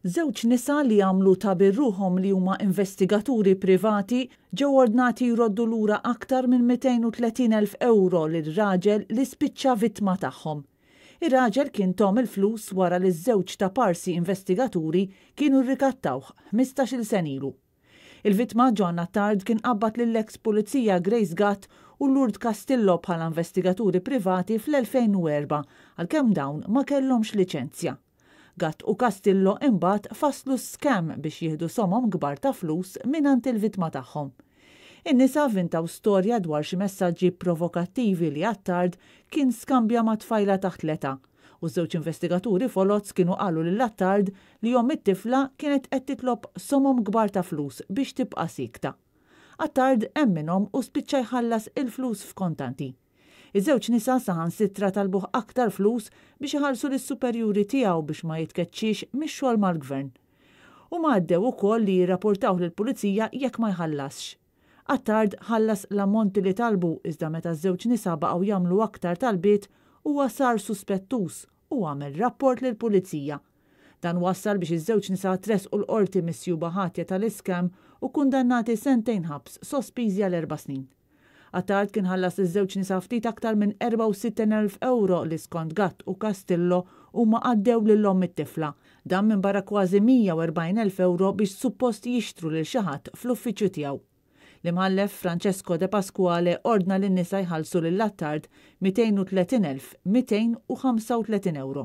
Żewġ nisa li għamlu ta' bir-ruħhom li huma investigaturi privati ġew ordnati jroddu lura aktar minn 230,000 ewro lil raġel li spiċċa vittma tagħhom. Ir-raġel kien thom il-flus wara li ż-żewġ taparsi investigaturi kienu rrikattawh 15-il sena ilu. Il-vittma John Attard kien qabbad lill-eks pulizija Grace Gatt u Lourdes Castillo bħala investigaturi privati fl-2004 għalkemm dawn ma kellhomx liċenzja. Gatt u Castillo imbagħad fasslu scam biex jieħdu somom kbar ta' flus mingħand il-vittma tagħhom. In-nisa vvintaw storja dwar xi messaġġi provokattivi li Attard kien skambja ma' tfajla taħt l-età u żewġ investigaturi foloz kienu qalu lil Attard li omm it-tifla kienet qed titlob somom kbar ta' flus biex tibqa' siekta. Attard emminhom u spiċċa jħallas il-flus f'kontanti. Iż-żewġ nisa saħansitra talbuh aktar flus biex iħallsu lis-superjuri tiegħu biex ma jitkeċċiex mix-xogħol mal-gvern. Huma għaddew ukoll li jirrapportawh lill-pulizija jekk ma jħallasx. Attard ħallas l-ammonti li talbu iżda meta ż-żewġ nisa baqgħu jagħmlu aktar talbiet huwa sar suspettuż u għamel rapport lill-pulizija. Dan wassal biex iż-żewġ nisa tressqu l-qorti misjuba ħatja tal-iscam u kundannati sentejn ħabs sospiżi għal 4 snin. Attard kien ħallas iż-żewġ nisa ftit aktar minn 64,000 ewro li skont Gatt u Castillo huma għaddew lil omm it-tifla. Dan minn barra kważi 140,000 ewro biex suppost jixtru lil xi ħadd fl-uffiċċju tiegħu. L-imħallef Francesco De Pasquale ordna lin-nisa jħallsu lil Attard 230,235 ewro.